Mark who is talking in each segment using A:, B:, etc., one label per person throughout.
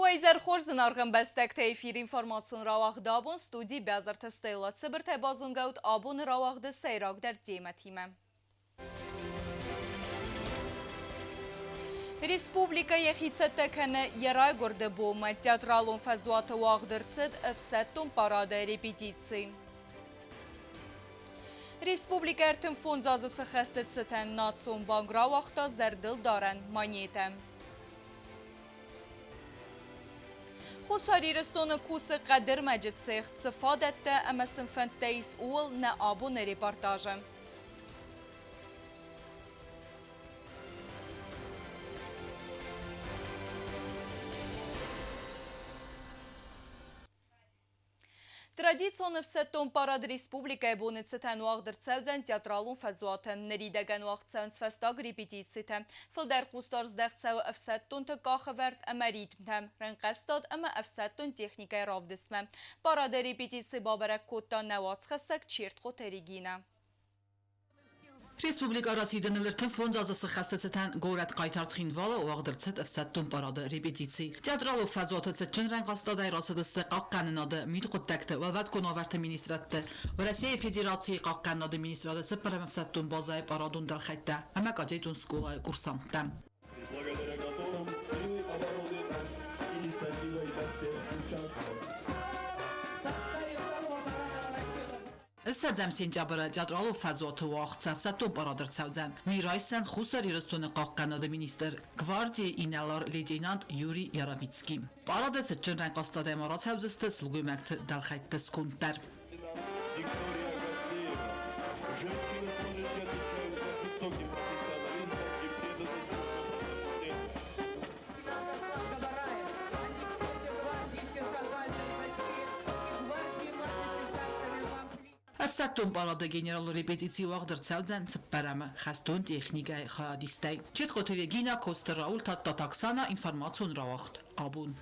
A: Уӕ изӕр хорз, зынаргъ ӕмбӕстӕгтӕ! Эфиры информацион рауагъд абон студи Бязырты Стелла. Цыбыртӕй базонгӕут абоны рауагъды сӕйрагдӕр темӕтимӕ. Республикӕ йӕхи цӕттӕ кӕны йӕ райгуырды бонмӕ. Театралон фӕзуаты уагъд ӕрцыд ӕфсӕддон парады репетици. Республикӕ 35 азы цы хӕсты цытӕн Национ банк рауагъта зӕрдылдарӕн монетӕ. Хуссар Ирыстоны кусы хъӕдырмӕджы цех, цы фадӕттӕ ӕмӕ сын фӕндтӕ ис, ууыл нӕ абоны репортажы. Традицион ӕфсӕддон парад республикӕйы боны цытӕн уагъд ӕрцӕудзӕн театралон фӕзуаты. Ныридӕгӕн уагъд цӕуынц фӕстаг репетицитӕ. Фылдӕр хъусдард здӕхт цӕуы ӕфсӕддонты къахӕвӕрд ӕмӕ ритмтӕм, рӕнхъӕстад ӕмӕ ӕфсӕддон техникӕйы равдыстмӕ. Парады репетици бабӕрӕг кодта нӕ уацхӕссӕг Чертхъоты Регинӕ.
B: Республикӕ расидыны 35 азы сыххӕсты цытӕн горӕт Хъайтар Цхинвалы уагъд ӕрцыд ӕфсӕддон парады репетици. Театралон фӕзуаты цытджын рӕнхъӕстадӕй рацыдысты Хъахъхъӕнынады, мидхъуыддӕгты, уӕлвӕткон уавӕрты министрадты, Уӕрӕсейы Федерацийы Хъахъхъӕнынады министрады цыппӕрӕм ӕфсӕддон базӕйы парадон дӕлхӕйттӕ ӕмӕ кадетон скъолайы курсанттӕ.
C: Благодаря которым силы обороны инициативой участвовали.
B: Ссӕдзӕм сентябры театралон фӕзуаты уагъд цы ӕфсӕддон парад ӕрцӕудзӕн, уый райсдзӕн Хуссар Ирыстоны хъахъхъӕнады министр, гвардийы инӕлар-лейтенант Юрий Яровицкий. Парады цытджын рӕнхъӕстадӕй ма рацӕудзысты сылгоймӕгты дӕлхӕйтты сконд дӕр.
C: Виктория Гордеева. Женщины служащие отличаются высоким профессионализмом и преданностью службе.
B: Ӕфсӕддон парады генералон репетици уагъд ӕрцӕудзӕн цыппӕрӕмы хӕстон техникӕйы хайадистӕй. Четкоты Регина, Коцты Рауль, Тадтаты Оксана, информацион рауагъд абон.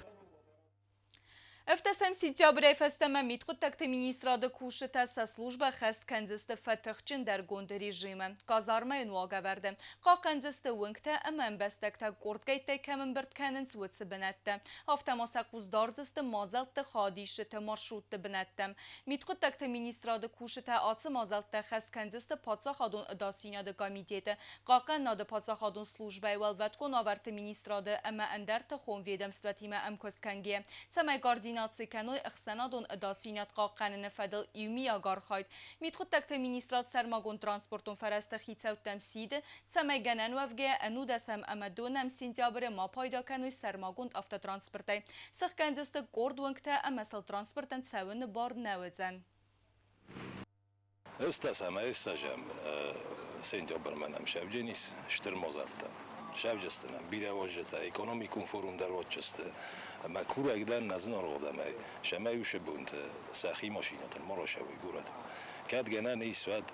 A: Ӕвдӕсӕм сентябрӕй фӕстӕмӕ мидхъуыддӕгты министрады кусджытӕ сӕ службӕ хӕст кӕндзысты фӕтыхджындӕргонд режимы. Казармӕйы уагӕвӕрды хъахъхъӕндзысты уынгтӕ ӕмӕ ӕмбӕстӕгтӕ къордгӕйттӕй кӕм ӕмбырд кӕнынц, уыцы бынӕттӕ. Афтӕ ма сӕ хъус дардзысты мадзӕлтты хайадисджыты маршрутты бынӕттӕм. Мидхъуыддӕгты министрады кусджытӕ ацы мадзӕлттӕ хӕс кӕндзысты паддзахадон ӕдасдзинады комитеты, Хъахъхъӕнынады паддзахадон службӕйы уӕлвӕткон уавӕрты министрады ӕмӕ ӕндӕр тыхон ведомствӕтимӕ ӕмкуыст кӕнгӕ, цӕмӕй координаци кӕной ӕхсӕнадон ӕдасдзинад хъахъхъӕныны фӕдыл иумиаг архайд. Мидхъуыддӕгты министрад сӕрмагонд транспортон фӕрӕзты хицӕуттӕм сиды, цӕмӕй гӕнӕн уӕвгӕйӕ ӕнудӕсӕм ӕмӕ донӕм сентябры ма пайда кӕной сӕрмагонд автотранспортӕй. Сыхгӕндзысты къорд уынгтӕ ӕмӕ сыл транспортӕн цӕуыны бар нӕ уыдзӕн.
D: Ыстӕсӕм ӕссӕзӕм сентябрмӕ нӕм сӕвджен ис стыр мадзӕлттӕ. Сӕвджысты нӕм бирӕ уазджытӕ, экономикон форум дӕр уадджысты. Ӕмӕ курӕг дӕн нӕ зынаргъ адӕмӕй, цӕмӕй уыцы бонты сӕхи машинӕтыл ма рацӕуой горӕтмӕ. Кӕд гӕнӕн ис, уӕд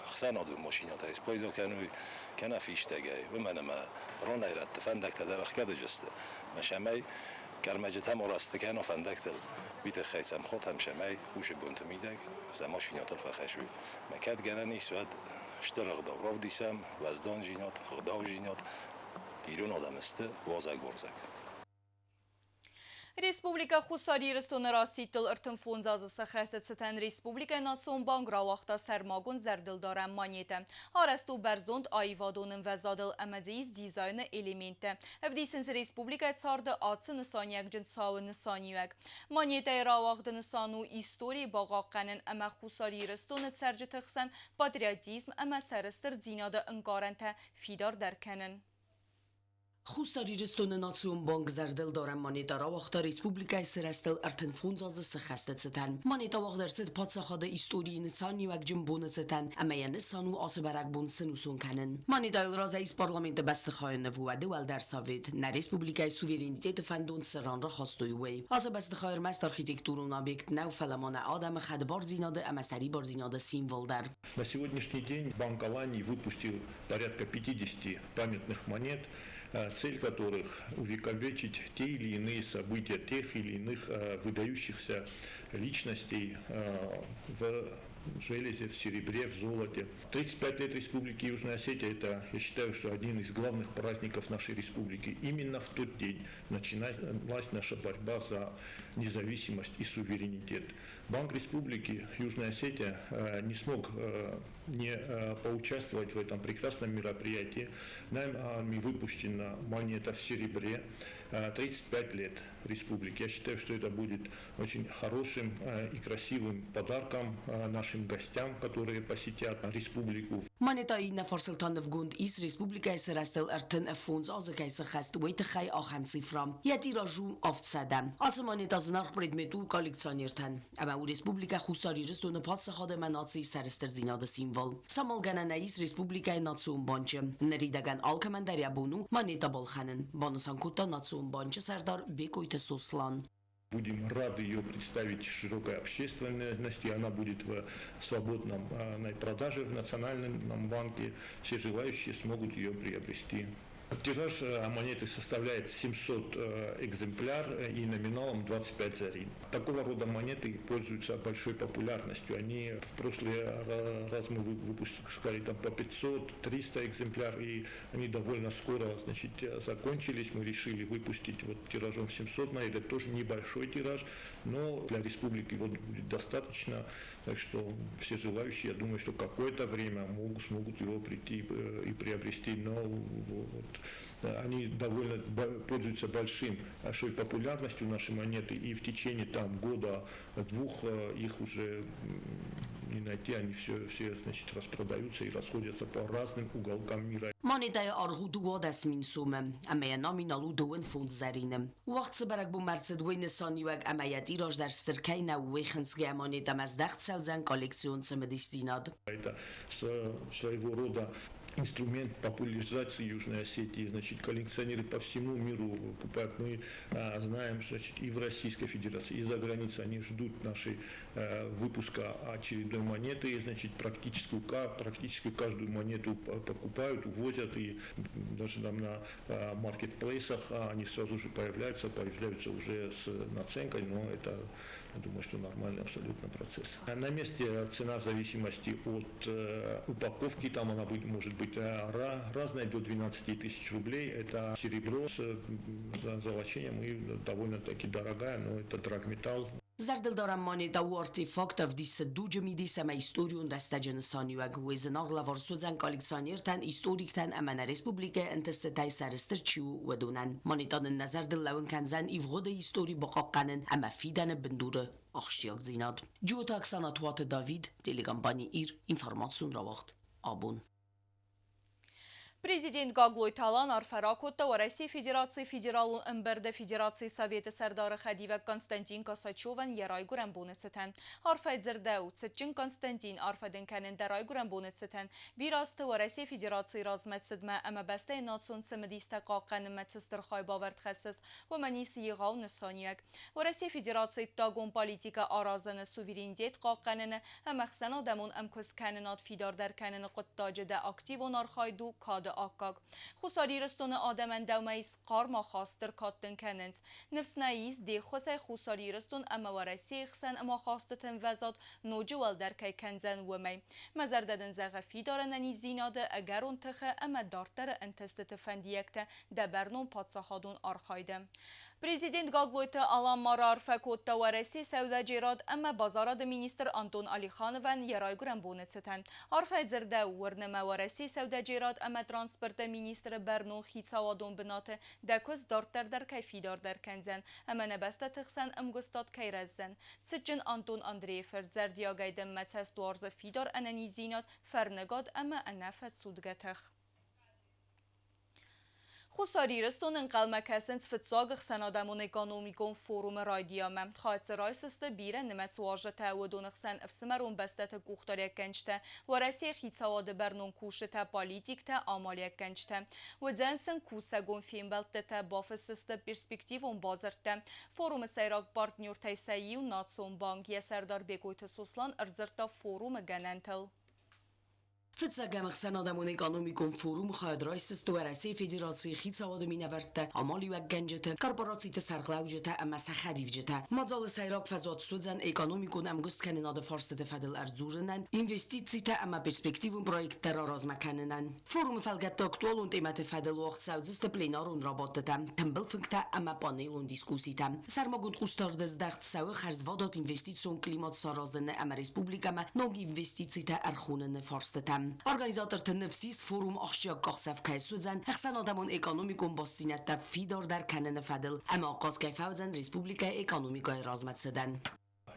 D: ӕхсӕнадон машинӕтӕй спайда кӕной, кӕнӕ фистӕгӕй, уымӕн ӕмӕ ранӕй-рӕтты фӕндӕгтӕ дӕр ӕхгӕд сты. Ӕмӕ цӕмӕй Къӕрмӕджытӕ морасты кӕнӕ фӕндӕгтыл, уый тыххӕй сӕм хотӕм цӕмӕй уыцы бонты мидӕг сӕ машинӕтыл фӕхӕссой. Мӕ кӕд гӕнӕн ис, уӕд стыр ӕгъдау равдисӕм, уӕздандзинад, ӕгъдаудзинад. Ирон адӕм сты уазӕгуарзаг.
A: Республикӕ Хуссар Ирыстоны расидтыл 35 азы сӕххӕсты цытӕн Республикӕйы Национ банг рауагъта сӕрмагонд зӕрдылдарӕн монетӕ. Арӕзт у бӕрзонд аивадон ӕмвӕзадыл ӕмӕ дзы ис дизайны элементтӕ. Ӕвдисынц республикӕйы царды ацы нысаниуӕгджын цауы нысаниуӕг. Монетӕйы рауагъды нысан у историйы бахъахъхъӕнын ӕмӕ Хуссар Ирыстоны цӕрджыты хсӕн патриотизм ӕмӕ сӕрыстырдзинады ӕнкъарӕнтӕ фидардӕр кӕнын.
E: Хуссар Ирыстоны Национ банк зӕрдылдарӕн монетӕ рауагъта республикӕйы сырӕзтыл 35 азы сыххӕсты цытӕн. Монетӕ уагъд ӕрцыд паддзахады историйы нысаниуӕгджын боны цытӕн ӕмӕ йӕ нысан у ацы бӕрӕгбон сынусон кӕнын. Монетӕйыл разӕй ис парламенты бӕстыхайы ныв, уӕды уӕлдӕр совет, нӕ республикӕйы суверенитеты фӕндон цы ран рахастой, уый. Ацы бӕстыхай ӕрмӕст архитектурон объект нӕу, фӕлӕ ма нӕ адӕмы хӕдбардзинады ӕмӕ сӕрибардзинады символ дӕр.
C: На сегодняшний день Банк Алании выпустил порядка 50 памятных монет, цель которых увековечить те или иные события тех или иных выдающихся личностей в железе, в серебре, в золоте. 35 лет Республики Южная Осетия – это, я считаю, что один из главных праздников нашей республики. Именно в тот день начиналась наша борьба за независимость и суверенитет. Банк Республики Южная Осетия не смог не поучаствовать в этом прекрасном мероприятии. Нами выпущена монета в серебре 35 лет республики. Я считаю, что это будет очень хорошим и красивым подарком нашим гостям, которые посетят республику.
E: Монетайы иннӕ фарсыл та нывгонд ис республикӕйы сырӕзтыл 35 азы кӕй сыххӕст, уый тыххӕй ахӕм цифрӕ. Йӕ тираж у 700. Ацы монетӕ зынаргъ предмет у коллекционертӕн ӕмӕ у Республикӕ Хуссар Ирыстоны паддзахад ӕмӕ нацийы сӕрыстырдзинады символ. Самалгӕнӕн ӕй ис республикӕйы Национ банчы. Ныридӕгӕн алкӕмӕн дӕр йӕ бон у монетӕ балхӕнын, банысан кодта Национ банчы сӕрдар Бекъойты Сослан.
C: Будем рады ее представить широкой общественности. Она будет в свободном продаже в Национальном банке. Все желающие смогут ее приобрести. Тираж монеты составляет 700 экземпляр и номиналом 25 зарин. Такого рода монеты пользуются большой популярностью. Они в прошлый раз мы выпускали там по 500-300 экземпляр, и они довольно скоро, значит, закончились. Мы решили выпустить вот тиражом 700 монет. Это тоже небольшой тираж, но для республики вот будет достаточно. Так что все желающие, я думаю, что какое-то время смогут его прийти и приобрести. Но вот, они довольно пользуются большой популярностью, наши монеты, и в течение там года-двух их уже не найти, они все, значит, распродаются и расходятся по разным уголкам мира.
E: Монетӕйы аргъ у 12 000 сомы ӕмӕ йӕ номинал у 25 зӕрины. Уагъд цы бӕрӕгбонмӕ ӕрцыд, уый нысаниуӕг ӕмӕ йӕ тираж дӕр стыр кӕй нӕу, уый хынцгӕйӕ монетӕмӕ здӕхт цӕудзӕн коллекцион цымыдисдзинад.
C: Это своего рода инструмент популяризации Южной Осетии. Значит, коллекционеры по всему миру покупают. Мы знаем, значит, и в Российской Федерации, и за границей они ждут нашей выпуска очередной монеты. И, значит, практически каждую монету покупают, увозят. И даже там на маркетплейсах они сразу же появляются уже с наценкой, но это, я думаю, что нормальный абсолютно процесс. На месте цена в зависимости от упаковки, там она может быть разная, до 12 тысяч рублей. Это серебро с золочением и довольно-таки дорогая, но это драгметалл.
E: Зӕрдылдарӕн монетӕ у артефакт, ӕвдисы дуджы мидис ӕмӕ историон рӕстӕджы нысаниуӕг. Уый зынаргъ лӕвар суыдзӕн коллекционертӕн, историктӕн ӕмӕ нӕ республикӕйы ӕнтыстытӕй сӕрыстыр чи у, уыдонӕн. Монетӕ нын нӕ зӕрдыл лӕууын кӕндзӕн ивгъуыды истори бахъахъхъӕнын ӕмӕ фидӕны бындуры ахсджиагдзинад. Джиоты Оксана, Туаты Давид, телекомпани Ир, информацион рауагъд Абон.
A: Президент Гаглойты Алан арфӕ ракодта Уӕрӕсейы Федерацийы Федералон Ӕмбырды Федерацийы Советы Сӕрдары хӕдивӕг Константин Косачевӕн йӕ райгуырӕн боны цытӕн. Арфӕйы дзырдӕуы, Цытджын Константин, арфӕ дын кӕнын дӕ райгуырӕн боны цытӕн. Бирӕ азты Уӕрӕсейы Федерацийы размӕцыдмӕ ӕмӕ бӕстӕйы национ цымыдистӕ хъахъхъӕнынмӕ цы стыр хайбавӕрд хӕссыс, уымӕн ис егъау нысаниуӕг. Уӕрӕсейы Федерацийы ӕддагон политикӕ аразыны, суверенитет хъахъхъӕныны ӕмӕ ӕхсӕнадӕмон ӕмкуысткӕнынад фидардӕр кӕныны хъуыддаджы дӕ активон архайд у кады аккаг. Хуссар Ирыстоны адӕмӕн дӕумӕ ис хъарм ахаст, стыр кад дын кӕнынц. Ныфс нӕ ис, де ххуысӕй Хуссар Ирыстон ӕмӕ Уӕрӕсейы хсӕн ӕмахастыты ӕмвӕзад ноджы уӕлдӕр кӕй кӕндзӕн, уымӕй. Мӕ зӕрдӕ дын зӕгъы фидар ӕнӕниздзинады, ӕгӕрон тыхы ӕмӕ дарддӕры ӕнтыстыты фӕндиӕгтӕ дӕ бӕрнон паддзахадон архайды. Президент Гаглойты Алан ма раарфӕ кодта Уӕрӕсейы сӕудӕджерад ӕмӕ базарады министр Антон Алихановӕн йӕ райгуырӕн боны цытӕн. Арфӕйы дзырдӕуы, Уырны мӕ, Уӕрӕсейы сӕудӕджерад ӕмӕ транспорты министры бӕрнон хицауадон бынаты дӕ куыст дарддӕр дӕр кӕй фидардӕр кӕндзӕн ӕмӕ нӕ бӕстӕты хсӕн ӕмгуыстад кӕй рӕздзӕн. Цытджын Антон Андрейы фырт, зӕрдиагӕй дын мӕ цӕст уарзы фидар ӕнӕниздзинад, фӕрныгад ӕмӕ ӕнӕфӕцудгӕ тых. Хуссар Ирыстоны ӕнхъӕлмӕ кӕсынц фыццаг ӕхсӕнадӕмон экономикон форумы райдианмӕ. Хайад дзы райсдзысты бирӕ нымӕц уазджытӕ, уыдоны хсӕн ӕфсымӕрон бӕстӕты къухдариуӕггӕнджытӕ, Уӕрӕсейы хицауады бӕрнон кусджытӕ, политиктӕ, амалиуӕггӕнджытӕ. Уыдзӕн сын кусӕгон фембӕлдтытӕ, бафысдзысты перспективон бадзырдтӕ. Форумы сӕйраг партнертӕй сӕ иу, Национ банк, йӕ сӕрдар Бекъойты Сослан ӕрдзырдта форумы гӕнӕнтыл.
E: Фыццӕгӕм ӕхсӕнадӕмон экономикон форумы хайад райсдзысты Уӕрӕсейы Федерацийы хицауады минӕвӕрттӕ, амалиуӕггӕнджытӕ, корпорациты сӕргълӕуджытӕ ӕмӕ сӕ хӕдивджытӕ. Мадзалы сӕйраг фӕзуат суыдзӕн экономикон ӕмгуысткӕнынады фарстыты фӕдыл ӕрдзурынӕн, инвестицитӕ ӕмӕ перспективон проекттӕ раразмӕ кӕнынӕн. Форумы фӕлгӕтты актуалон темӕты фӕдыл уагъд цӕудзысты пленарон рабадтытӕ, тымбыл фынгтӕ ӕмӕ панелон дискусситӕ. Сӕрмагонд хъусдард здӕхт цӕуы хӕрзвадат инвестицион климат саразыны ӕмӕ республикӕмӕ ног инвестицитӕ ӕрхоныны фарстытӕм. Организаторты ныфс ис, форум ахсджиаг къахдзӕф кӕй суыдзӕн ӕхсӕнадӕмон экономикон бастдзинӕдтӕ фидардӕр кӕныны фӕдыл ӕмӕ ахъаз кӕй фӕуыдзӕн республикӕйы экономикӕйы размӕцыдӕн.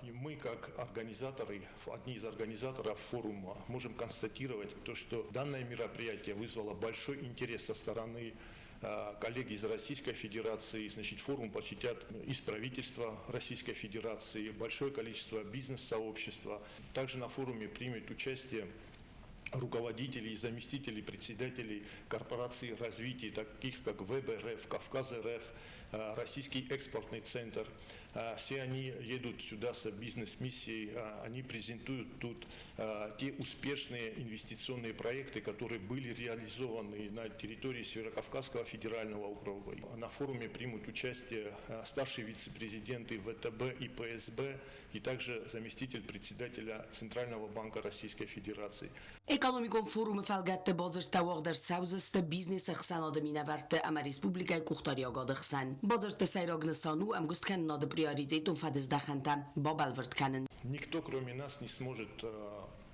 C: Мы, как организаторы, одни из организаторов форума, можем констатировать то, что данное мероприятие вызвало большой интерес со стороны коллег из Российской Федерации. Значит, форум посетят из правительства Российской Федерации, большое количество бизнес-сообщества. Также на форуме примет участие руководителей и заместителей председателей корпораций развития, таких как ВБРФ, Кавказ РФ, Российский экспортный центр. Все они едут сюда с бизнес-миссией, они презентуют тут те успешные инвестиционные проекты, которые были реализованы на территории Северокавказского федерального округа. На форуме примут участие старшие вице-президенты ВТБ и ПСБ и также заместитель председателя Центрального банка Российской Федерации.
E: Экономикон форумы фӕлгӕтты бадзырдтӕ уагъд ӕрцӕудзысты бизнесы ӕхсӕнады минӕвӕртты ӕмӕ республикӕйы къухдариуӕгады хсӕн. Бадзырдты сӕйраг нысан у ӕмгуысткӕнынады приоритетон фӕдыздӕхӕнтӕ бабӕлвырд кӕнын.
C: Никто, кроме нас, не сможет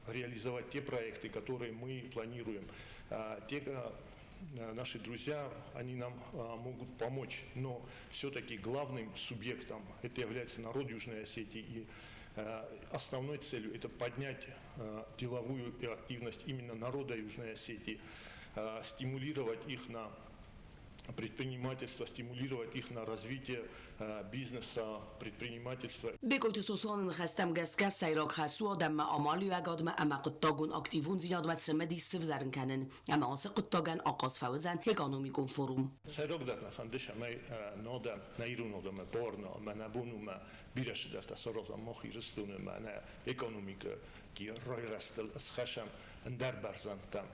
C: реализовать те проекты, которые мы планируем. Те наши друзья, они нам могут помочь, но все-таки главным субъектом это является народ Южной Осетии. И основной целью это поднять деловую активность именно народа Южной Осетии, стимулировать их на предпринимательство, стимулировать их на развитие бизнеса, предпринимательства.
E: Бекъойты Сосланы ныхӕстӕм гӕсгӕ сӕйраг хӕс у адӕммӕ амалиуӕгадмӕ ӕмӕ хъуыддагон активондзинадмӕ цымыдис сывзӕрын кӕнын. Ӕмӕ ацы хъуыддагӕн ахъаз фӕуыдзӕн экономикон форум.
C: Сӕйрагдӕр нӕ фӕнды, цӕмӕй нӕ адӕм, нӕ ирон адӕмы бар нӕ ӕмӕ нӕ бон у мӕ бирӕ цыдӕртӕ саразӕм мах Ирыстоны ӕмӕ нӕ экономикӕйы райрӕзтыл схӕссӕм ӕндӕр бӕрзӕндтӕм.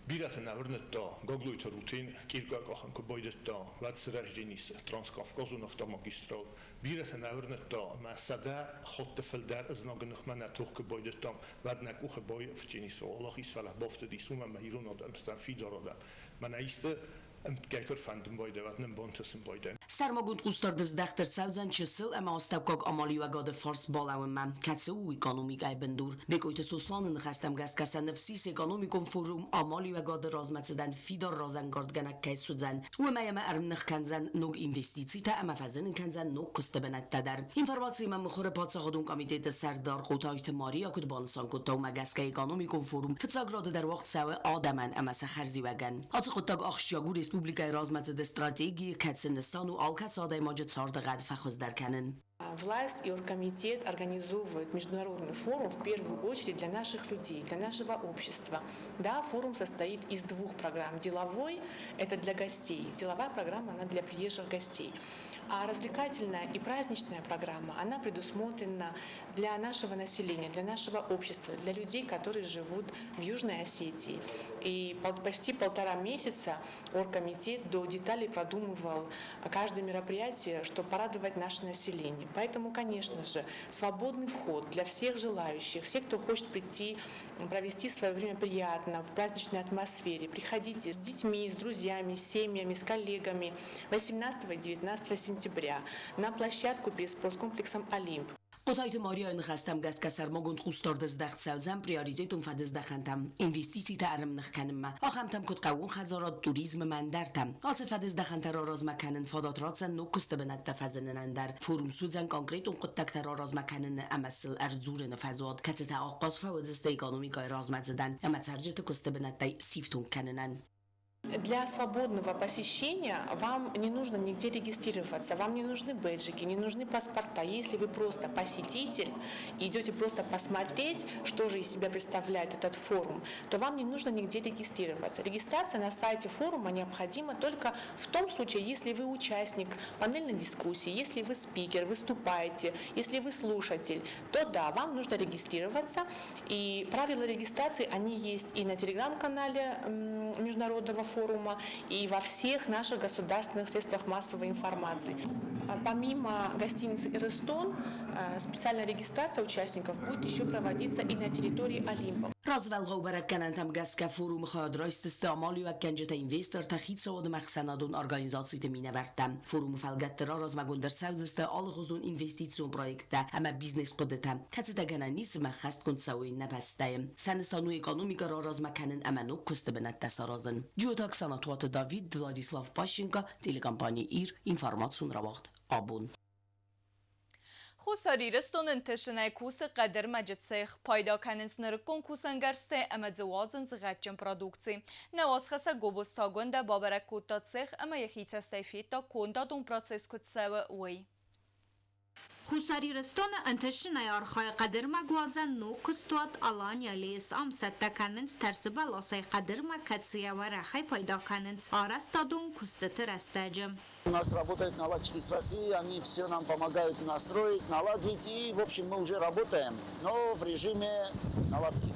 C: Бирӕты нӕ уырныдта, Гаглойты Рутен киркӕ къахын куы байдыдта, уӕд сырӕзтис Транскавказон автомагистрал. Бирӕты нӕ уырныдта, ӕмӕ 100 хатты фылдӕр знагы ныхмӕ нӕ тох куы байдыдтам, уӕд нӕ къухы бафтдзӕнис уӕлахиз, фӕлӕ бафтыдис уымӕн ӕмӕ ирон адӕм стӕм фидар адӕм. Мӕнӕ исты ӕмткӕй куы рфӕндын байдайа, уӕд нын бантысын байдайа.
E: Сӕрмагонд хъусдард здӕхт ӕрцӕудзӕн чысыл ӕмӕ астӕуккаг амалиуӕгады фарс балӕууынмӕ, кӕцы у экономикӕйы бындур. Бекъойты Сосланы ныхӕстӕм гӕсгӕ сӕ ныфс ис, экономикон форум амалиуӕгады размӕцыдӕн фидар разӕнгардгӕнӕг кӕй суыдзӕн. Уымӕй ӕмӕ ӕрымных кӕндзӕн ног инвестицитӕ ӕмӕ фӕзынын кӕндзӕн ног куысты бынӕттӕ дӕр. Информациимӕ мыхуыры паддзахадон комитеты сӕрдар Хъотайты Мария куыд банысан кодта, уымӕ гӕсгӕ экономикон форум фыццаг рады дӕр уагъд цӕуы адӕмӕн ӕмӕ сӕ хӕрзиуӕгӕн. Ацы хъуыддаг ахсджиаг у республикӕйы размӕцыды стратегийы, кӕцы нысан у алкӕцы адӕймаджы царды гъӕд фӕхуыздӕр кӕнын.
F: Власть и оргкомитет организовывают международный форум в первую очередь для наших людей, для нашего общества. Да, форум состоит из двух программ. Деловой – это для гостей, деловая программа, она для приезжих гостей. А развлекательная и праздничная программа, она предусмотрена для нашего населения, для нашего общества, для людей, которые живут в Южной Осетии. И почти 1,5 месяца оргкомитет до деталей продумывал каждое мероприятие, чтобы порадовать наше население. Поэтому, конечно же, свободный вход для всех желающих, всех, кто хочет прийти, провести свое время приятно, в праздничной атмосфере. Приходите с детьми, с друзьями, с семьями, с коллегами 18 и 19 сентября на площадку перед спорткомплексом «Олимп».
E: Хъотайты Марияйы ныхӕстӕм гӕсгӕ сӕрмагонд хъусдард здӕхт цӕудзӕн приоритетон фӕдыздӕхӕнтӕм, инвестицитӕ ӕрымных кӕнынмӕ, ахӕмтӕм куыд хъӕууон хӕдзарад, туризм ӕмӕ ӕндӕртӕ. Ацы фӕдыздӕхӕнтӕ раразмӕ кӕнын фадат ратдзӕн ног куысты бынӕттӕ фӕзынынӕн дӕр. Форум суыдзӕн конкретон хъуыддӕгтӕ раразмӕ кӕныны ӕмӕ сыл ӕрдзурыны фӕзуат, кӕцытӕ ахъаз фӕуыдзысты экономикӕйы размӕцыдӕн ӕмӕ цӕрджыты куысты бынӕттӕй сифтонг кӕнынӕн.
F: Для свободного посещения вам не нужно нигде регистрироваться, вам не нужны бейджики, не нужны паспорта. Если вы просто посетитель, идете просто посмотреть, что же из себя представляет этот форум, то вам не нужно нигде регистрироваться. Регистрация на сайте форума необходима только в том случае, если вы участник панельной дискуссии, если вы спикер, выступаете, если вы слушатель, то да, вам нужно регистрироваться. И правила регистрации, они есть и на телеграм-канале Международного форума, и во всех наших государственных средствах массовой информации. Помимо гостиницы «Ирыстон», специальная регистрация участников будет еще проводиться и на территории Олимпа.
E: Развӕлгъау бӕрӕггӕнӕнтӕм гӕсгӕ форумы хайад райсдзысты амалиуӕггӕнджытӕ, инвестортӕ, хицауады ӕмӕ ӕхсӕнадон организациты минӕвӕрттӕ. Форумы фӕлгӕтты раразмӕгонд ӕрцӕудзысты алыгъуызон инвестицион проекттӕ ӕмӕ бизнес-хъуыдытӕ, кӕцытӕ гӕнӕн ис ӕмӕ ӕххӕстгонд цӕуой нӕ бӕстӕйы. Сӕ нысан у экономикӕ раразмӕ кӕнын ӕмӕ ног куысты бынӕттӕ саразын. Джиоты Оксана, Туаты Давид, Владислав Пащенко, телекомпани «Ир», информацион рауагъд «Абон».
A: Хуссар Ирыстоны ӕнтысынӕй кусы хъӕдӕрмӕджы цех. Пайда кӕнынц нырыккон кусӕнгӕрзтӕй ӕмӕ дзы уадзынц гъӕдджын продукци. Нӕ уацхӕссӕг Гобозты Агуындӕ бабӕрӕг кодта цех ӕмӕ йӕхи цӕстӕй федта, кондадон процесс куыд цӕуы, уый.
G: Хуссар Ирыстоны ӕнтысджынӕй архайы хъӕдӕрмӕгуадзӕн ног куыстуат «Алания лес». Ам цӕттӕ кӕнынц тӕрсы бӕласӕй хъӕдӕрмӕг, кӕцыйӕ уӕрӕхӕй пайда кӕнынц арӕзтадон куыстыты рӕстӕджы.
H: У нас работают наладчики с России, они все нам помогают настроить, наладить. И, в общем, мы уже работаем, но в режиме наладки.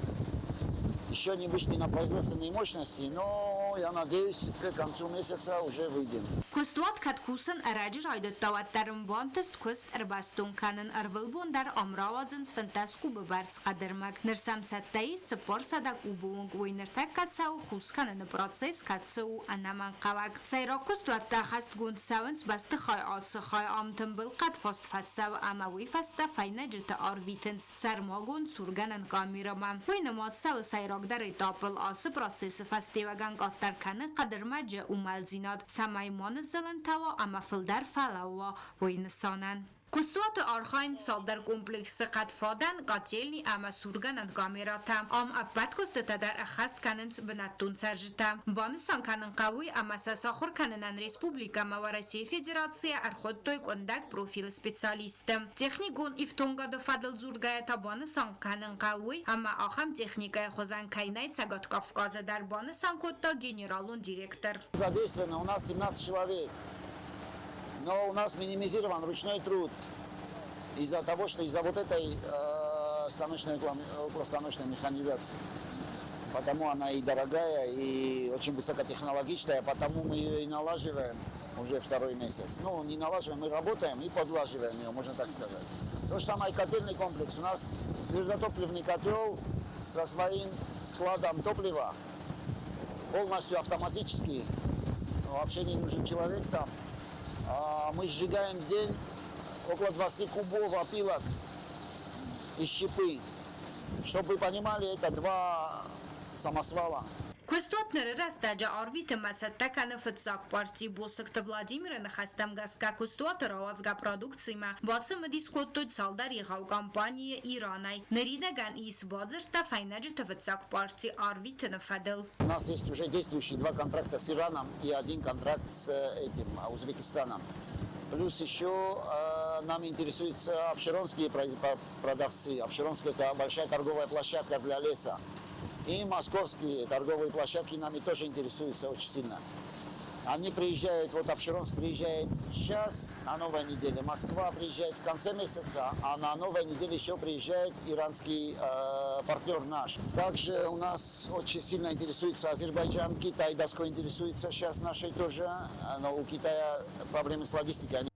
H: Еще не вышли на производственные мощности, но я надеюсь, к концу месяца уже выйдем.
G: Куыстуат кӕд кусын ӕрӕджы райдыдта, уӕддӕр ын бантыст куыст ӕрбӕстон кӕнын. Ӕрвылбон дӕр ам рауадзынц 15 кубы бӕрц хъӕдӕрмӕг. Ныр сӕм цӕттӕ ис 400 кубы онг. Уый ныртӕккӕ цӕуы хус кӕныны процесс, кӕцы у ӕнӕмӕнгхъӕуӕг. Сӕйраг куыстуӕттӕ ӕххӕстгонд цӕуынц бӕстыхай ацы хай. Ам тымбыл хъӕд фаст фӕцӕуы ӕмӕ уый фӕстӕ фӕйнӕджыты арвитынц сӕрмагонд сургӕнӕн камерӕмӕ. Уый нымад цӕуы сӕйрагдӕр этапыл. Ацы процессы фӕстиуӕгӕн къаддӕр кӕны хъӕдӕрмӕджы уымӕлдзинад, цӕмӕй ма ныззылынтӕ уа ӕмӕ фылдӕр фӕлӕууа, уый нысанӕн. Куыстуаты архайынц цалдӕр комплексы: хъӕдфадӕн, котельный ӕмӕ сургӕнӕн камерӕтӕ. Ам ӕппӕт куыстытӕ дӕр ӕххӕст кӕнынц бынӕттон цӕрджытӕ. Банысан кӕнын хъӕуы, ӕмӕ сӕ сахуыр кӕнынӕн республикӕмӕ Уӕрӕсейы Федерацийӕ ӕрхуыдтой къуындӕг профилы специалистты. Техникон ифтонгады фӕдыл дзургӕйӕ та банысан кӕнын хъӕуы, ӕмӕ ахӕм техникӕйы хуызӕн кӕй нӕй Цӕгат Кавказы дӕр, банысан кодта генералон директор.
H: Задействовано у нас 17 человек, но у нас минимизирован ручной труд из-за того, что из-за вот этой станочной, околостаночной механизации. Потому она и дорогая, и очень высокотехнологичная, потому мы ее и налаживаем уже второй месяц. Ну, не налаживаем, мы работаем и подлаживаем ее, можно так сказать. То же самое и котельный комплекс. У нас твердотопливный котел со своим складом топлива, полностью автоматически, вообще не нужен человек там. Мы сжигаем в день около 20 кубов опилок из щепы. Чтобы вы понимали, это два самосвала.
G: Куыстуат ныры рӕстӕджы арвиты ӕмӕ цӕттӕ кӕны фыццаг парти. Босыкты Владимиры ныхӕстӕм гӕсгӕ куыстуаты рауадзгӕ продукцимӕ бацымыдис кодтой цалдӕр егъау компанийы Иранӕй. Ныридӕгӕн ис бадзырдтӕ фӕйнӕджыты фыццаг парти арвитыны фӕдыл.
H: У нас есть уже действующие два контракта с Ираном и один контракт с этим, Узбекистаном. Плюс еще нам интересуются апшеронские продавцы. Апшеронская – это большая торговая площадка для леса. И московские торговые площадки нами тоже интересуются очень сильно. Они приезжают, вот Апшеронск приезжает сейчас на новой неделе, Москва приезжает в конце месяца, а на новой неделе еще приезжает иранский партнер наш. Также у нас очень сильно интересуется Азербайджан, Китай доской интересуется сейчас нашей тоже, но у Китая проблемы с логистикой. Они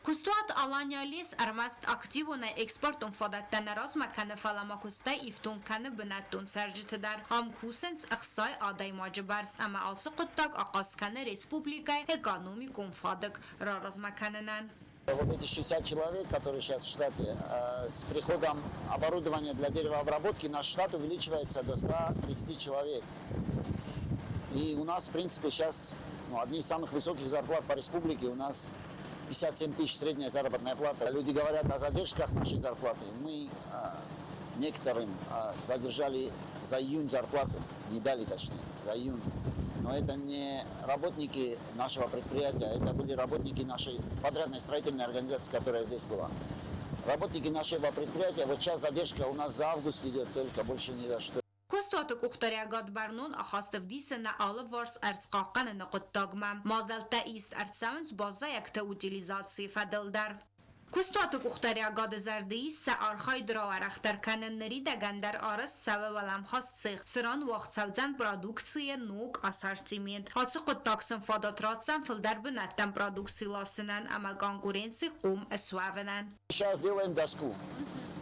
G: Куыстуат «Алания Лес» ӕрмӕст активонӕй экспортон фадӕттӕ нӕ размӕ кӕны, фӕлӕ ма куыстӕй ифтонг кӕны бынӕттон цӕрджыты дӕр. Ам кусынц 60 адӕймаджы бӕрц ӕмӕ ацы хъуыддаг ахъаз кӕны республикӕйы экономикон фадыг раразмӕ кӕнынӕн.
H: Вот эти 60 человек, которые сейчас в штате, с приходом оборудования для деревообработки наш штат увеличивается до 130 человек. И у нас, в принципе, сейчас, ну, одни из самых высоких зарплат по республике. У нас 57 тысяч средняя заработная плата. Люди говорят о задержках нашей зарплаты. Мы некоторым задержали за июнь зарплату, не дали, точнее, за июнь. Но это не работники нашего предприятия, это были работники нашей подрядной строительной организации, которая здесь была. Работники нашего предприятия, вот сейчас задержка у нас за август идет только, больше ни за что.
G: Куыстуаты къухдариуӕгад бӕрнон ахаст ӕвдисы нӕ алыварс ӕрдз хъахъхъӕныны хъуыддагмӕ. Мадзӕлттӕ ист ӕрцӕуынц баззайӕгты утилизацийы фӕдыл дӕр. Куыстуаты къухдариуӕгады зӕрды ис сӕ архайд рауӕрӕхдӕр кӕнын. Ныридӕгӕн дӕр арӕзт цӕуы уӕлӕмхас цех, цыран уагъд цӕудзӕн продукцийы ног ассортимент. Ацы хъуыддаг сын фадат ратдзӕн фылдӕр бынӕттӕм продукци ласынӕн ӕмӕ конкуренцихъом суӕвынӕн.
H: Сейчас делаем доску.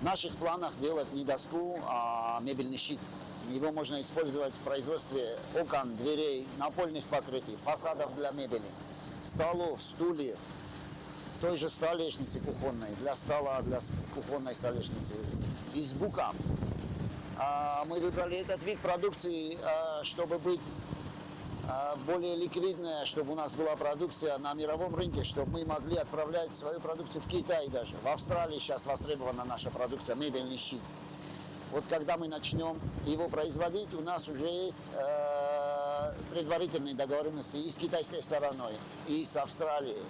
H: В наших планах делать не доску, а мебельный щит. Его можно использовать в производстве окон, дверей, напольных покрытий, фасадов для мебели, столов, стульев, той же столешницы кухонной, для стола, для кухонной столешницы, из бука. Мы выбрали этот вид продукции, чтобы быть более ликвидная, чтобы у нас была продукция на мировом рынке, чтобы мы могли отправлять свою продукцию в Китай даже. В Австралии сейчас востребована наша продукция, мебельный щит. Вот когда мы начнем его производить, у нас уже есть предварительные договоренности и с китайской стороной, и с Австралией.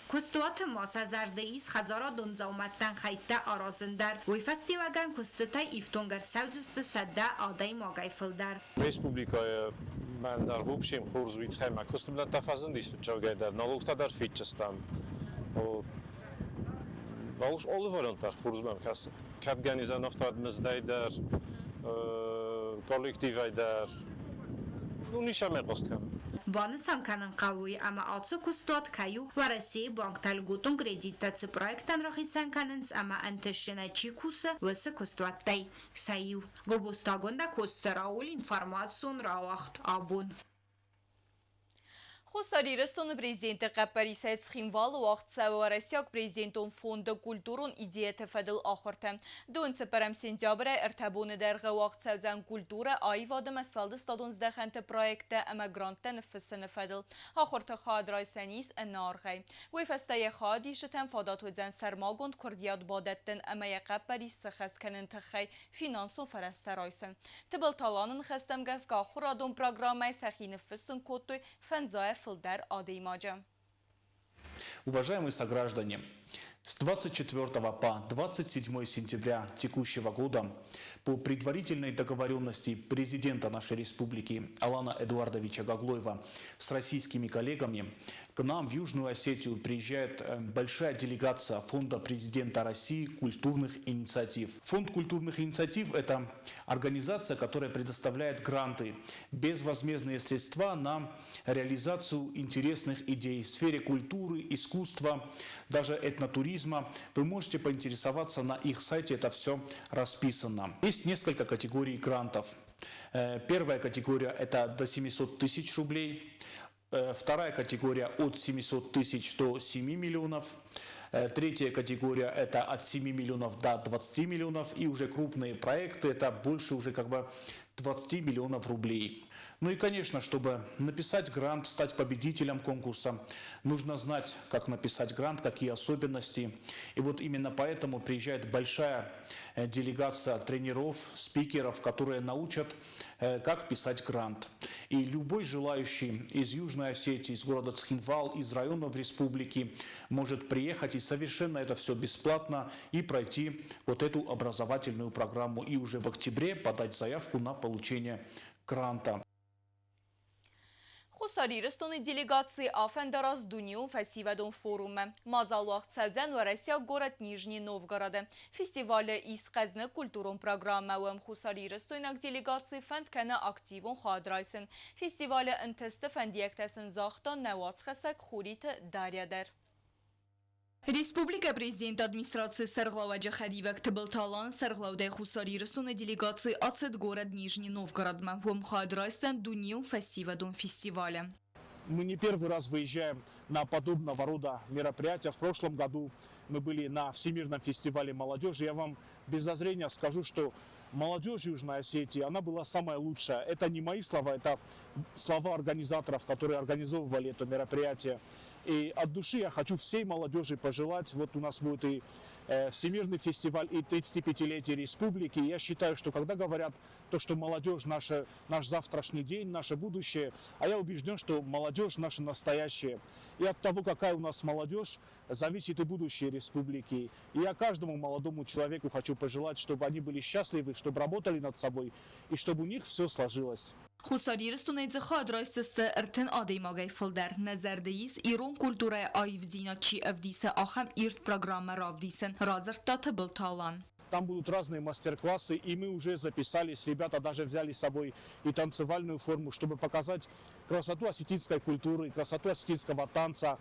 G: Куыстуаты ма сӕ зӕрды ис хӕдзарадон дзаумӕттӕн хӕйттӕ аразын дӕр. Уый фӕстиуӕгӕн куыстытӕй ифтонг ӕрцӕудзысты 100 адӕймагӕй фылдӕр.
I: Республикӕйы мӕн дӕр в общем хорз уый тыххӕй мӕ куысты бынӕттӕ фӕзындис фыццагӕй дӕр, налогтӕ дӕр фидджыстӕм. Алы вариант дӕр хорз мӕм кӕсы. Кӕд гӕнӕн афтӕ мыздӕй дӕр, коллективӕй дӕр, ну, ницӕмӕй хъаст кӕнын.
G: Банысан кӕнын хъӕуы уый, ӕмӕ ацы куыстуат кӕй у Уӕрӕсейы банктӕ льготон кредиттӕ цы проекттӕн рахицӕн кӕнынц ӕмӕ ӕнтыстджынӕй чи кусы, уыцы куыстуӕттӕй сӕ иу. Гобозты Агуындӕ, Коцты Рауль, информацион рауагъд «Абон».
A: Хуссар Ирыстоны президенты хъӕппӕрисӕй Цхинвалы уагъд цӕуы Уӕрӕсейаг президентон фонды культурон идеяты фӕдыл ахуыртӕ. 24 сентябрӕй 3 боны дӕргъы уагъд цӕудзӕн культурӕ, аивад ӕмӕ сфӕлдыстадон здӕхӕнты проекттӕ ӕмӕ гранттӕ ныффыссыны фӕдыл. Ахуырты хайад райсӕн ис ӕнӕаргъӕй. Уый фӕстӕ йӕ хайадисджытӕн фадат уыдзӕн сӕрмагонд куырдиат бадӕттын ӕмӕ йӕ хъӕппӕрис сӕххӕст кӕныны тыххӕй финансон фӕрӕзтӕ райсын. Тыбылты Аланы ныхӕстӕм гӕсгӕ ахуырадон программӕйы сӕхи ныффыссын кодтой 500-ӕй фылдӕр адӕймаджы.
J: Уважаемые сограждане, с 24 по 27 сентября текущего года по предварительной договоренности президента нашей республики Алана Эдуардовича Гаглоева с российскими коллегами к нам в Южную Осетию приезжает большая делегация Фонда президента России культурных инициатив. Фонд культурных инициатив – это организация, которая предоставляет гранты, безвозмездные средства на реализацию интересных идей в сфере культуры, искусства, даже этнотуризма. Вы можете поинтересоваться на их сайте, это все расписано. Есть несколько категорий грантов. Первая категория – это до 700 тысяч рублей. Вторая категория от 700 тысяч до 7 миллионов. Третья категория – это от 7 миллионов до 20 миллионов. И уже крупные проекты – это больше уже как бы 20 миллионов рублей. Ну и, конечно, чтобы написать грант, стать победителем конкурса, нужно знать, как написать грант, какие особенности. И вот именно поэтому приезжает большая делегация тренеров, спикеров, которые научат, как писать грант. И любой желающий из Южной Осетии, из города Цхинвал, из районов республики может приехать и совершенно это все бесплатно и пройти вот эту образовательную программу и уже в октябре подать заявку на получение гранта.
A: Хуссар Ирыстоны делегаци афӕндараст дунеон фӕсивӕдон форуммӕ. Мадзал уагъд цӕудзӕн уӕрӕсейаг горӕт Нижний Новгороды. Фестивалы ис хъӕздыг культурон программӕ. Уым хуссарирыстойнаг делегаци фӕнд кӕны активон хайад райсын. Фестивалы ӕнтысты фӕндиӕгтӕ сын загъта нӕ уацхӕссӕг Хуриты Дарья дӕр. Республикӕйы президенты администрацийы сӕргълӕууӕджы хӕдивӕг Тыбылты Аланы сӕргълӕудӕй Хуссар Ирыстоны делегаци ацыд горӕт Нижний Новгородмӕ. Уым хайад райсдзӕн дунеон фӕсивӕдон фестивалы.
J: Мы не первый раз выезжаем на подобного рода мероприятия. В прошлом году мы были на Всемирном фестивале молодежи. Я вам без зазрения скажу, что молодежь Южной Осетии, она была самая лучшая. Это не мои слова, это слова организаторов, которые организовывали это мероприятие. И от души я хочу всей молодежи пожелать, вот у нас будет и Всемирный фестиваль и 35-летие республики. Я считаю, что когда говорят то, что молодежь наша, наш завтрашний день, наше будущее, а я убежден, что молодежь наша настоящая. И от того, какая у нас молодежь, зависит и будущее республики. И я каждому молодому человеку хочу пожелать, чтобы они были счастливы, чтобы работали над собой и чтобы у них все сложилось.
A: Хуссар Ирыстонӕй дзы хайад райсдзысты 30 адӕймагӕй фылдӕр. Нӕ зӕрды ис, ирон культурӕйы аивдзинад чи ӕвдисы, ахӕм ирд программӕ равдисын, радзырдта Тыбылты Алан.
J: Там будут разные мастер-классы, и мы уже записались, ребята даже взяли с собой и танцевальную форму, чтобы показать красоту осетинской культуры, красоту осетинского танца,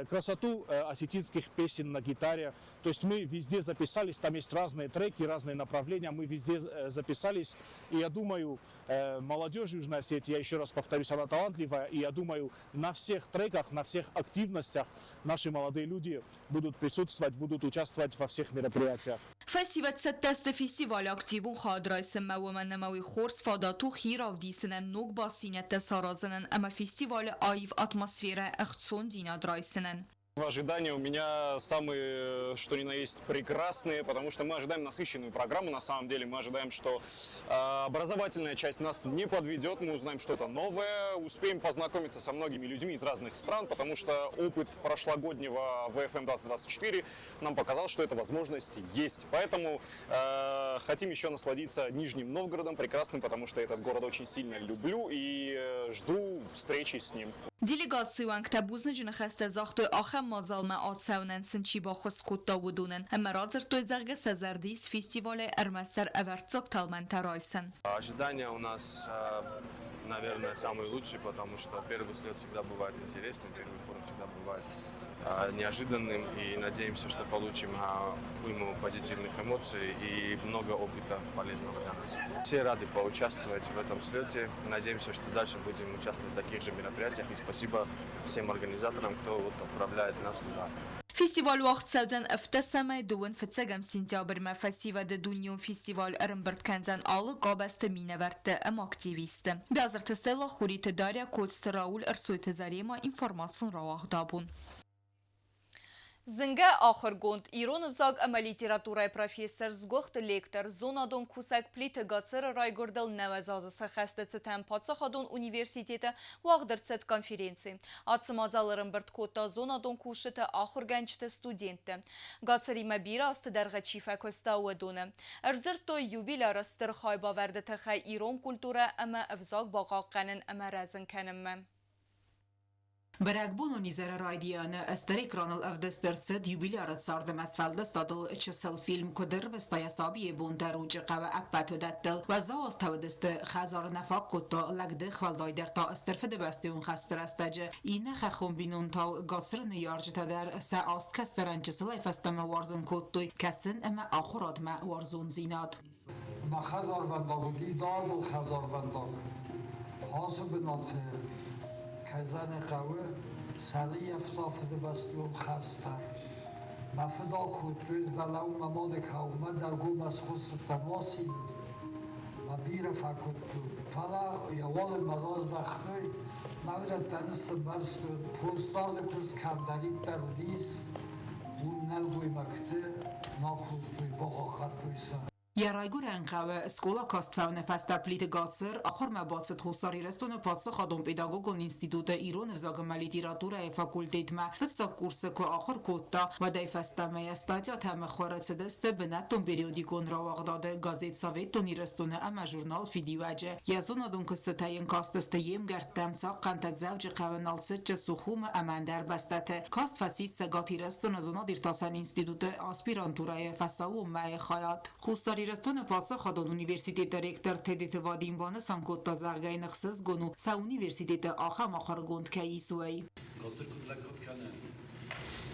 J: красоту осетинских песен на гитаре. То есть мы везде записались, там есть разные треки, разные направления, мы везде записались. И я думаю, молодежь Южной Осетии, я еще раз повторюсь, она талантливая, и я думаю, на всех треках, на всех активностях наши молодые люди будут присутствовать, будут участвовать во всех мероприятиях.
A: Фӕсивӕд цӕттӕ сты фестивалы активон хайад райсынмӕ, уымӕн ӕмӕ уый хорз фадат у хи равдисынӕн, ног бастдзинӕдтӕ саразынӕн ӕмӕ фестивалы аив атмосферӕйы ӕхцондзинад райсынӕн.
K: Ожидания у меня самые, что ни на есть, прекрасные, потому что мы ожидаем насыщенную программу. На самом деле мы ожидаем, что образовательная часть нас не подведет, мы узнаем что-то новое, успеем познакомиться со многими людьми из разных стран, потому что опыт прошлогоднего ВФМ 2024 нам показал, что эта возможность есть. Поэтому хотим еще насладиться Нижним Новгородом прекрасным, потому что этот город очень сильно люблю и жду встречи с ним.
A: Делегацийы уӕнгтӕ бузныджы ныхӕстӕ загътой ахӕм мадзалмӕ ацӕуынӕн сын чи баххуыс кодта, уыдонӕн ӕмӕ радзырдтой, зӕгъгӕ, сӕ зӕрды ис фестивалӕй ӕрмӕстдӕр ӕвӕрццаг тӕлмӕнтӕ райсын.
L: Ожидания у нас, наверное, самые лучшие, потому что первый слет всегда бывает интересный, первый форум всегда бывает неожиданным, и надеемся, что получим уйму позитивных эмоций и много опыта полезного для нас. Все рады поучаствовать в этом слете, надеемся, что дальше будем участвовать в таких же мероприятиях, и спасибо всем организаторам, кто вот отправляет нас туда.
A: Фестиваль уагъд цӕудзӕн ӕвддӕсӕмӕй дыууын фыццӕгӕм сентябрмӕ. Фӕсивӕды дунеон фестиваль ӕрӕмбырд кӕндзӕн алы къабӕзты минӕвӕртты ӕмӕ активистты. Биазырты Стелла, Хуриты Дарья, Коцты Рауль, Ӕрсойты Зарема, информацион рауагъд абон. Зынгӕ ахуыргонд, ирон ӕвзаг ӕмӕ литературӕйы профессор, сгуыхт лектор, зонадон кусӕг Плиты Гацыры райгуырдыл 90 азы сӕххӕсты цытӕн паддзахадон университеты уагъд ӕрцыд конференци. Ацы мадзал ӕрӕмбырд кодта зонадон кусджыты, ахуыргӕнджыты, студентты. Гацыримӕ бирӕ азты дӕргъы чи фӕкуыста, уыдоны. Ӕрдзырдтой юбиляры стыр хайбавӕрды тыххӕй ирон культурӕ ӕмӕ ӕвзаг бахъахъхъӕнын ӕмӕ рӕзын кӕнынмӕ.
M: Бӕрӕгбонон изӕры райдианы стыр экраныл ӕвдыст ӕрцыд юбиляры цард ӕмӕ сфӕлдыстадыл чысыл фильм Куыд ӕрвыста йӕ сабийы бонтӕ Ручъы хъӕуы ӕппӕт уыдӕттыл. Уӕззау азтӕ уыдысты, хӕдзары нӕ фаг кодта лӕгдых, уӕлдайдӕр та Стыр Фыдыбӕстӕйон хӕсты рӕстӕджы. Иннӕ хӕххон бинонтау Гацыры ныййарджытӕ дӕр сӕ аст кӕстӕрӕн чысылӕй фӕстӕмӕ уарзын кодтой кӕсын ӕмӕ ахуырадмӕ уарзондзинад.
N: Мӕ хӕдзарвӕндаг уыди дардыл хӕдзарвӕндаг. Ацы бынаты, кӕй зӕгъын хъӕуы, сӕрыййӕфта Фыдыбӕстӕйон хӕст дӕр. Мӕ фыд акодтой дӕлӕу мӕ мады каумӕ, дӕлгоммӕ схуыссыдтӕн уасилыл. Мӕ бирӕ фӕкуыдтон, фӕлӕ йӕ уалынмӕ раздӕхтой, мӕ уыдӕттӕ ныссымбӕрстон, фосдарды куыст кӕмдӕриддӕр уыдис, уым нӕлгоймӕгты нӕ кодтой, бахъахъхъӕдтой сӕ.
M: Йӕ райгуырӕн хъӕуы скъола каст фӕуыны фӕстӕ Плиты Гацыр ахуырмӕ бацыд Хуссар Ирыстоны паддзахадон педагогон институты ирон ӕвзаг ӕмӕ литературӕйы факультетмӕ. Фыццаг курсы куы ахуыр кодта, уӕдӕй фӕстӕмӕ йӕ статьятӕ мыхуыры цыдысты бынӕттон периодикон рауагъдады газет Советон Ирыстоны ӕмӕ журнал Фидиуӕджы. Йӕ зонадон куыстытӕ йын кастысты йе мгӕрттӕ, цахъхъӕнтӕ Дзӕуджыхъӕуы, Налцыччы, Сухумы ӕмӕ ӕндӕр бӕстӕты. Каст фӕцис Цӕгат Ирыстоны зонад-иртасӕн институты аспирантурӕйы фӕсаууонмӕйы хайад. Хуссар Ирыстоны паддзахадон университеты ректор Тедеты Вадим банысан кодта, зӕгъгӕ, йын ӕхсызгон у, сӕ университеты ахӕм ахуыргонд кӕй ис, уый.
D: Гацыр куыд лӕггад кӕны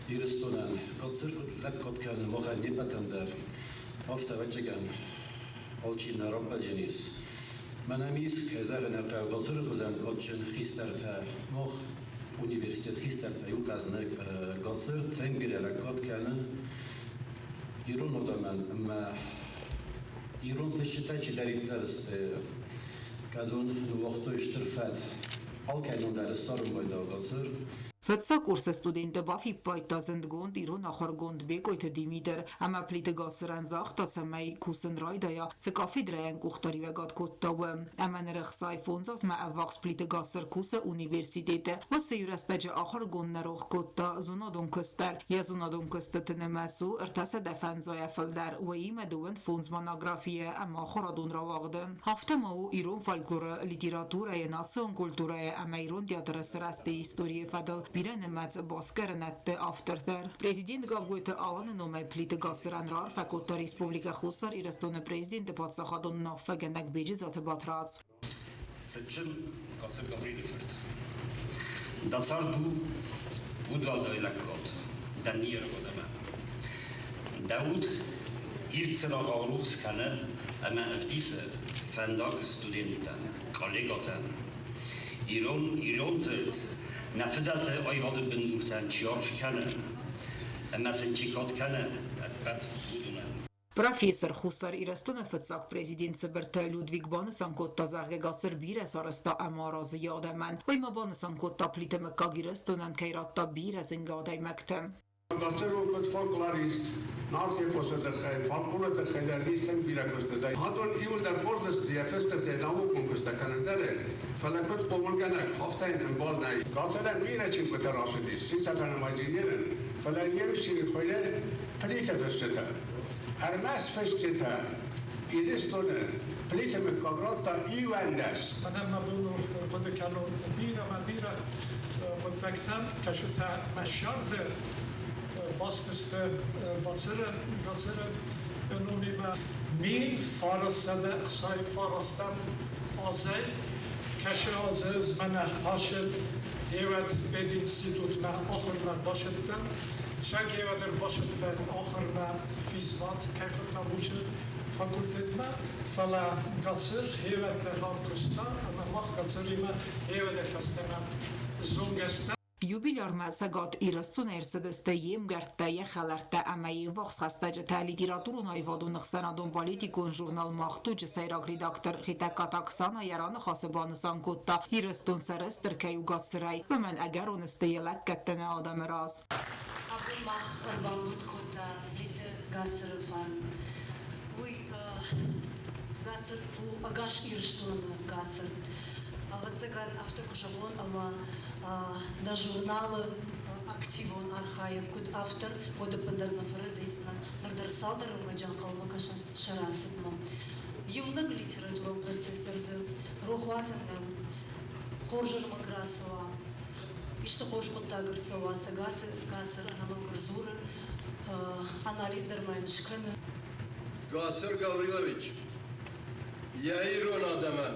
D: Ирыстонӕн, Гацыр куыд лӕггад кӕны махӕн не ппӕтӕн дӕр, афтӕ, ӕвӕццӕгӕн, алчи нӕ раппӕлдзӕнис. Мӕнӕ ис, кӕй зӕгъын ӕй хъӕуы, Гацыры хуызӕн кадджын хистӕртӕ мах университет хистӕртӕ иу къӕдзныг Гацыр тынг бирӕ лӕггад кӕны ирон адӕмӕн ӕмӕ ирон фысджытӕ чидӕриддӕр сты, кӕдон ныууагътой стыр фӕд. Алкӕмӕн дӕр ссарын байдагъ Гацыр.
M: Фыццаг курсы студенттӕ бафиппайдта зындгонд ирон ахуыргонд Бекъойты Димитр ӕмӕ Плиты Гацырӕн загъта, цӕмӕй кусын райдайа, цы кафедрӕйӕн къухдариуӕгад кодта, уым. Ӕмӕ ныр 65 азмӕ ӕввахс Плиты Гацыр кусы университеты. Уыцы иу рӕстӕджы ахуыргонд нӕ рох кодта зонадон куыст дӕр. Йӕ зонадон куыстыты нымӕц у 350-ӕй фылдӕр, уыимӕ 25 монографийӕ ӕмӕ ахуырадон рауагъды. Афтӕ ма у ирон фольклоры, литературӕйы, национ культурӕйы ӕмӕ ирон театры сырӕзты историйы фӕдыл бирӕнымӕц басгарынӕдты автор дӕр. Президент Гаглойты Аланы номӕй Плиты Гацырӕн раарфӕ кодта Республикӕ Хуссар Ирыстоны Президенты паддзахадон уынаффӕгӕнӕг Беджызаты Батрадз.
O: Цытджын Гацыр Гаврилы фырт, дӕ цард у удуӕлдай лӕггад дӕ ныййарӕг адӕмӕн. Дӕ уд ирд цырагъау рухс кӕны ӕмӕ ӕвдисы фӕндаг студенттӕн, коллегӕтӕн. Ирон, ирон дзырд нӕ фыдӕлты аивады бындуртӕн чи аргъ кӕны ӕмӕ сын чи кад кӕны, ӕппӕт уыдонӕн.
M: Профессор Хуссар Ирыстоны фыццаг президент Цыбырты Людвиг банысан кодта, зӕгъгӕ, Гацыр бирӕ сарӕзта ӕмӕ аразы йӕ адӕмӕн. Уый ма банысан кодта, Плиты мыггаг Ирыстонӕн кӕй радта бирӕ зынгӕ адӕймӕгты.
P: Гацыр у куыд фольклорист, нарт эпосы тыххӕй, фольклоры тыххӕй дӕр ис тынг бирӕ куыстытӕ. Адон иуылдӕр хорз сты йӕ фыстытӕ наукон куыстӕ кӕнын дӕр, фӕлӕ куыд хъомылгӕнӕг, афтӕ йын ӕмбал нӕй. Гацырӕн бирӕ чингуытӕ рацыдис, сисӕфӕны инженерӕн, фӕлӕ йе фсины хуыйны Плиты фысджытӕ. Ӕрмӕст фысджытӕ Ирыстоны Плиты мыггаг радта 11.
N: Мӕнӕн мӕ бон у ӕрхъуыды кӕнон бирӕ ӕмӕ бирӕ хъуыддӕгтӕн, кӕцытӕ мӕ зӕрды баст сты Бацыры, Гацыры номимӕ. 1969 азӕй кӕцы азы ӕз мӕнӕ ацы еуӕд пединститутмӕ ахуырмӕ бацыдтӕн. Сӕ бацыдтӕн ахуырмӕ физмат, кӕй хуыдтам, уыцы факультетмӕ, фӕлӕ Гацыр еуӕддӕр ам куыста, ӕмӕ мах Гацыримӕ еуӕдӕй фӕстӕмӕ зонгӕ стӕм.
M: Юбилярмӕ Цӕгат Ирыстоны ӕрцыдысты йе мгӕрттӕ, йӕ хӕлӕрттӕ ӕмӕ йе ввахс хӕстӕджытӕ литературон-аивадон ӕхсӕнадон-политикон журнал «Мах дуджы» сӕйраг редактор Хетӕгкаты Оксана йӕ раныхасы банысан кодта, Ирыстон сӕрыстыр кӕй у Гацырӕй, уымӕн ӕгӕрон сты йӕ лӕггӕдтӕ нӕ адӕмы раз.
Q: Абон мах ӕрбамбырд кодта Плиты Гацыры фарн. Уый Гацыр у ӕгас Ирыстоны Гацыр. Ӕвӕццӕгӕн, афтӕ куы зӕгъон, ӕмӕ нӕ журналы активон архайӕг куыд автор, уӕд ӕппындӕр нӕ фӕрӕдыйдзынӕн. Ныр дӕр цалдӕр ӕрмӕджы ӕнхъӕлмӕ кӕсынц сӕ рацыдмӕ. Иунӕг литературон процесс дӕр дзы рохуаты нӕу. Хорз ӕрмӕг рацӕуа, исты хорз хъуыддаг ӕрцӕуа, Цӕгаты Гацыр ӕнӕмӕнг ӕрдзуры, анализ дӕр ма йын скӕны.
P: Гацыр Гаврилович йӕ ирон адӕмӕн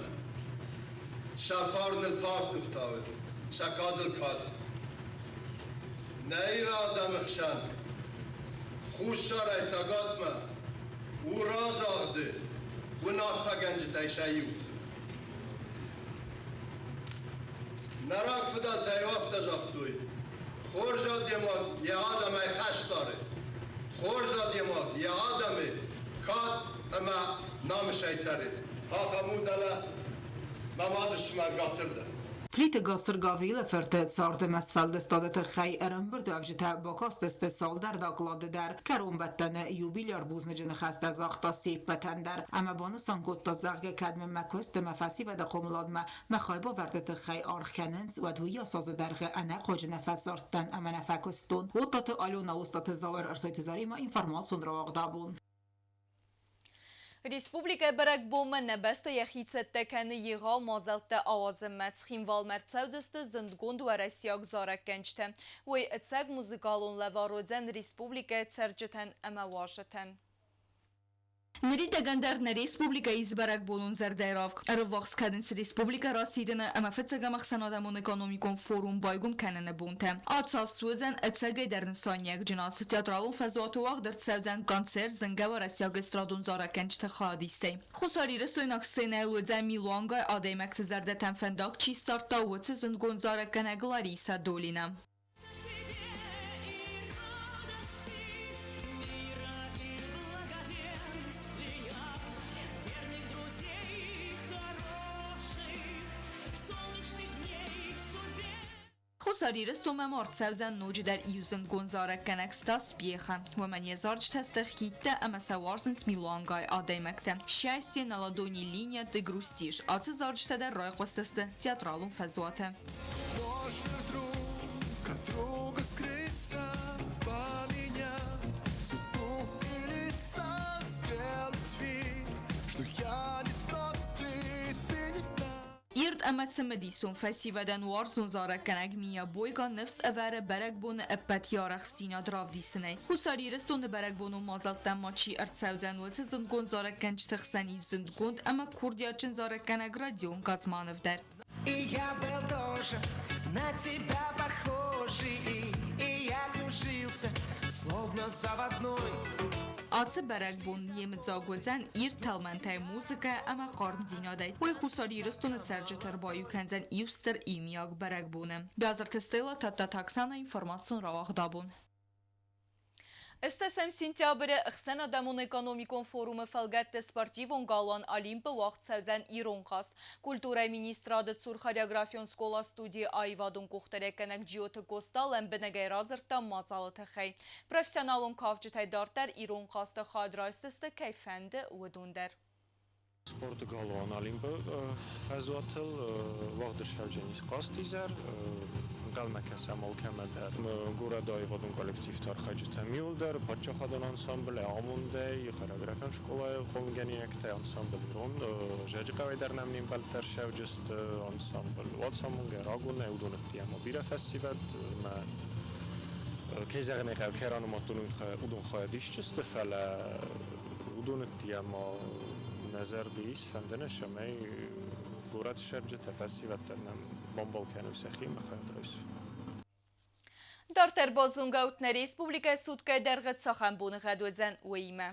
P: сӕ фарныл фарн ӕфтауы, сӕ кадыл кад. Нӕ ирон адӕмы хсӕн Хуссарӕй Цӕгатмӕ у разагъды уынаффӕгӕнджытӕй сӕ иу. Нӕ рагфыдӕлтӕ-иу афтӕ загътой: хорз адӕймаг йӕ адӕмӕй хӕс дары, хорз адӕймаг йӕ адӕмы кад ӕмӕ намысӕй цӕры. Ахӕм у дӕлӕ мӕ мадыфсымӕр Гацыр дӕр.
M: Плиты Гацыр Гаврилы фырты цард ӕмӕ сфӕлдыстады тыххӕй ӕрӕмбырдуӕвджытӕ бакастысты цалдӕр доклады дӕр. Кӕронбӕттӕны юбиляр бузныджы ныхӕстӕ загъта се ппӕтӕн дӕр ӕмӕ банысан кодта, зӕгъгӕ, кӕд мын мӕ куыст ӕмӕ фӕсивӕды хъомыладмӕ мӕ хайбавӕрды тыххӕй аргъ кӕнынц, уӕд уыйас азы дӕргъы ӕнӕхъуаджы нӕ фӕцардтӕн ӕмӕ нӕ фӕкуыстон. Оттаты Алена, Остъаты Зауыр, Ӕрсойты Заремӕ информацион рауагъд абон.
A: Республикӕйы бӕрӕгбонмӕ нӕ бӕстӕ йӕхи цӕттӕ кӕны егъау мадзӕлттӕ ауадзынмӕ. Цхинвалмӕ ӕрцӕудзысты зындгонд уӕрӕсейаг зарӕггӕнджытӕ. Уый ӕцӕг музыкалон лӕвар уыдзӕн республикӕйы цӕрджытӕн ӕмӕ уазджытӕн. Ныридӕгӕн дӕр нӕ республикӕйы ис бӕрӕгбонон зӕрдӕйы ӕрыввахс кӕнынц республикӕ расидыны ӕмӕ фыццӕгӕм ӕхсӕнадӕмон экономикон форум байгом кӕныны бонтӕ. Ацы аз суыдзӕн ӕцӕгӕйдӕр нысаниуӕгджын ацы театралон фӕзуаты уагъд ӕрцӕудзӕн концерт зынгӕ уӕрӕсейаг эстрадон зарӕггӕнджыты хайадистӕй. Хуссарирыстойнаг сценӕйыл уыдзӕн милуангай адӕймӕгты зӕрдӕтӕм фӕндаг чи ссардта, уыцы зындгонд зарӕггӕнӕг Лариса Долина. Хуссар Ирыстонмӕ ма ӕрцӕудзӕн ноджыдӕр иу зындгонд зарӕггӕнӕг Стас Пьеха. Уымӕн йӕ зарджытӕ сты хиттӕ ӕмӕ сӕ уарзынц милуангай адӕймӕгтӕ. Счастье на ладони линия ты грустишь. Ацы зарджытӕ дӕр райхъуыстысты театралон фӕзуаты.
R: Можно друг от друга скрыться, поменять судьбу и лица, сделать вид, что я не тот, ты не та.
A: Ирд ӕмӕ цымыдисон фӕсивӕдӕн уарзон зарӕггӕнӕг Мия Бойга ныфс ӕвӕры бӕрӕгбоны ӕппӕт йӕ арӕхстдзинад равдисынӕй. Хуссар Ирыстоны бӕрӕгбонон мадзӕлттӕм ма чи ӕрцӕудзӕн, уыцы зындгонд зарӕггӕнджыты хсӕн ис зындгонд ӕмӕ курдиатджын зарӕггӕнӕг Родион Газманов дӕр.
R: И я был тоже на тебя похожий, и я кружился, словно заводной.
A: Ацы бӕрӕгбон йемыдзаг уыдзӕн ирд тӕлмӕнтӕй, музыкӕ ӕмӕ хъармдзинадӕй. Уый Хуссар Ирыстоны цӕрджыты ӕрбаиу кӕндзӕн иу стыр иумиаг бӕрӕгбоны. Биазырты Стелла, Тадтаты Оксана, информацион рауагъд абон. Ӕстӕсӕм сентябры Ӕхсӕнадӕмон экономикон форумы фӕлгӕтты спортивон галуан Олимп-ы уагъд цӕудзӕн ирон хъазт. Культурӕйы министрады цур хореографион скъола-студийы аивадон къухдарӕггӕнӕг Джиоты Коста лӕмбынӕгӕй радзырдта мадзалы тыххӕй. Профессионалон кафджытӕй дарддӕр ирон хъазты хайад райсдзысты, кӕй фӕнды, уыдон дӕр.
S: Спорты галуан Олимпы фӕзуатыл уагъд ӕрцӕудзӕнис хъазтизӕр. Ӕнхъӕлмӕ кӕсӕм алкӕмӕ дӕр. Горӕты аивадон коллективты архайджытӕм иуылдӕр, паддзахадон ансамбль амондӕй, хореографион скъолайы хъомылгӕнинӕгтӕ, ансамбль ирон, Зӕджыхъӕуӕй дӕр нӕм не мбӕлттӕ ӕрцӕуджысты, ансамбль Уацамонгӕ, рагонӕй, уыдоны ӕмӕ бирӕ фӕсивӕд ӕмӕ кӕй зӕгъын ӕй хъӕуы, кӕй ранымадтон, уыдон хайад исджысты, фӕлӕ уыдоны ӕмӕ нӕ зӕрды ис, фӕнды нӕ, цӕмӕй горӕты цӕрджытӕ, фӕсивӕд дӕр нӕм бамбал кӕной сӕхи ӕмӕ хайад райсой.
A: Дарддӕр базонгӕут нӕ республикӕйы суткӕйы дӕргъы цахӕм боныгъӕд уыдзӕн, уыимӕ.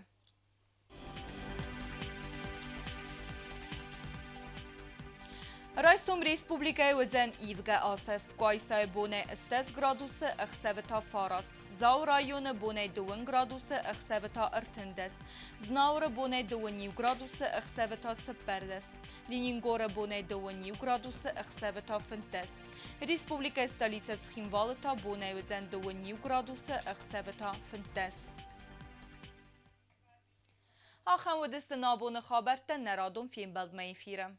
A: Райсом республикӕйы уыдзӕн ивгӕ асӕст Къуайсайы бонӕй 80 градусы, ӕхсӕвы та фараст. Дзауы районы бонӕй дыууын градусы, ӕхсӕвы та 13. Знауыры бонӕй дыууын иу градусы, ӕхсӕвы та 14. Ленингоры бонӕй дыууын иу градусы, ӕхсӕвы та 15. Республикӕйы столицӕ Цхинвалы та бонӕй уыдзӕн дыууын иу градусы, ӕхсӕвы та 15. Ахӕм уыдысты нӕ абоны хабӕрттӕ нӕ радон фембӕлдмӕ эфиры.